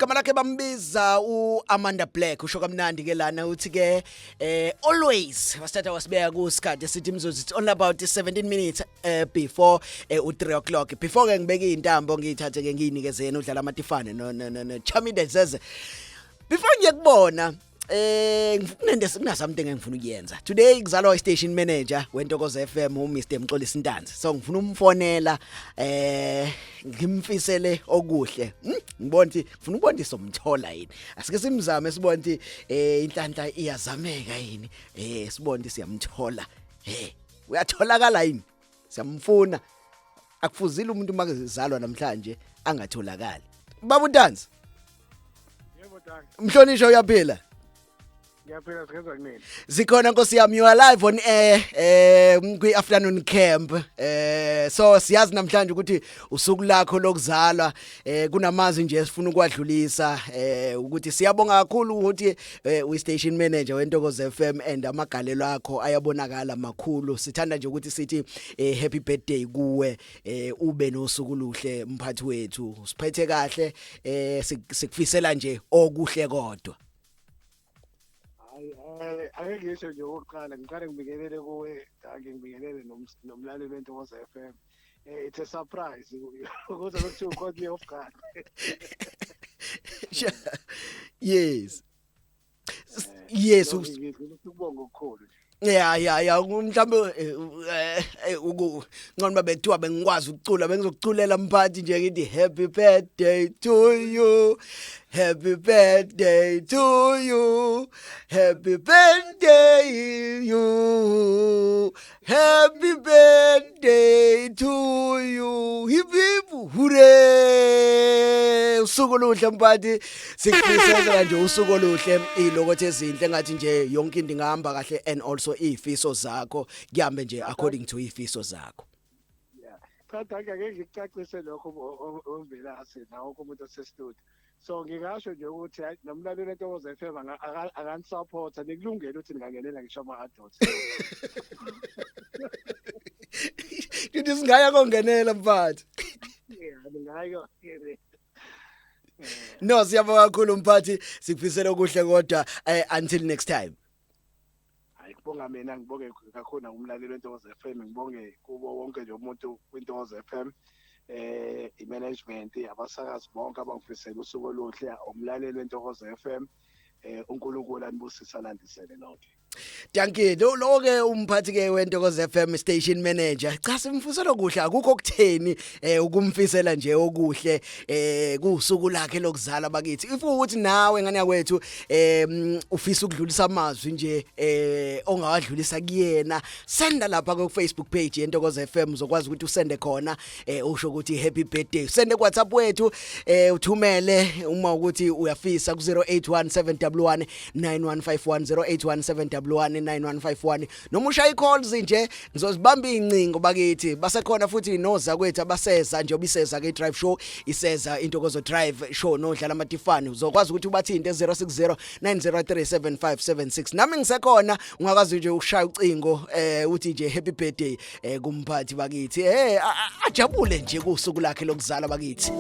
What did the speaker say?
Igama lakhe bambiza uAmanda Black. Usho kamnandi ke lana, uthi ke always wasithatha wasibeka kusikhathi sithi imzuzu, it's only about 17 minutes before u3 o'clock. Before ke ngibeke intambo, ngiyithathe ke ngiyinikezeni udlala amatifane no no no, no Chamide Zeze. Before ngiye kubona, kunento, kuna something engifuna ukuyenza today. Kuzalwa i-station manager weNtokozo FM, uMr Mxolisi Ntanzi, so ngifuna umfonela, ngimfisele okuhle. Ngibona ukuthi ngifuna ukubona ukuthi somthola yini. Asike simzame, sibone ukuthi inhlanhla iyazameka yini. Sibone ukuthi siyamthola, uyatholakala yini, siyamfuna. Akufuzile umuntu makezalwa namhlanje angatholakali. Baba uNtanzi. Yebo, Dankie. Mhlonishwa, uyaphila? Ngiyaphila, sikenza kunini. Zikhona, nkosi yami. You are live on air kwi afternoon camp. So siyazi namhlanje ukuthi usuku lakho lokuzalwa. Kunamazwi nje esifuna ukwadlulisa, ukuthi siyabonga kakhulu ukuthi uyi station manager weNtokozo FM and amagalelo akho ayabonakala makhulu. Sithanda nje ukuthi sithi happy birthday kuwe, ube nosuku luhle, mphathi wethu. Siphethe kahle, sikufisela nje okuhle kodwa. Hayi, ake ngisho nje okokuqala, ngiqale ngibingelele kuwe, Dankie, ngibingelele nomlaleli weNtokozo FM. It's a surprise ukuze kuthiwa caught me off guard. Yes. Ngifuna ukubonga okukhulu nje. Ya, mhlambe uku ngcono babe kuthiwa bengikwazi ukucula, bengizokuculela mphathi nje, ngithi happy birthday to you, happy birthday to you, happy birthday you, happy birthday to you, hip hip hooray. Usuku oluhle, mphathi. Sikufisela nje usuku oluhle, ilokothe ezinhle, ngathi nje yonke into ingahamba kahle and also izifiso zakho kuhambe nje according to izifiso zakho. Yeah. Cha, Dankie, ake ngikucacise lokho oMvelase nawo wonke umuntu osestudio. So ngingasho nje ukuthi hayi, nomlaleli weNtokozo FM akanisupport, nikulungele ukuthi ningangenela ngisho ama-adults. Ngithi singaya kongenela, mphathi. Yeah, ningayo. No, siyabonga kakhulu, mphathi. Sikufisela okuhle kodwa, until next time. Hayi, kubonga mina. Ngibonge kakhulu nakumlaleli weNtokozo FM, ngibonge kubo wonke nje umuntu kwiNtokozo FM, i-management, abasakazi bonke abangifisela usuku oluhle, umlaleli weNtokozo FM. uNkulunkulu anibusise, alandisele nonke. Dankie. Lo ke umphathi ke weNtokozo FM, station manager. Cha, simfisela kuhle, akukho okutheni ukumfisela nje okuhle kusuku lakhe lokuzala bakithi. If ukuthi nawe, ngane yakwethu, ufisa ukudlulisa amazwi nje ongawadlulisa kuyena, senda lapha ku Facebook page yeNtokozo FM, uzokwazi ukuthi usende khona, usho ukuthi happy birthday. Sende ku WhatsApp wethu, uthumele uma ukuthi uyafisa ku 081711 9151, 081711 9151, noma ushaya i-calls nje, ngizozibamba incingo bakithi. Basekhona futhi noza kwethu abaseza nje, obiseza ke drive show, iseza Intokozo Drive Show nodlala amatifane, uzokwazi ukuthi ubathinte 060 903 7576. Nami ngisekhona, ungakwazi nje ukushaya ucingo, uthi nje happy birthday kumphathi bakithi, ajabule nje kusuku lakhe lokuzala bakithi.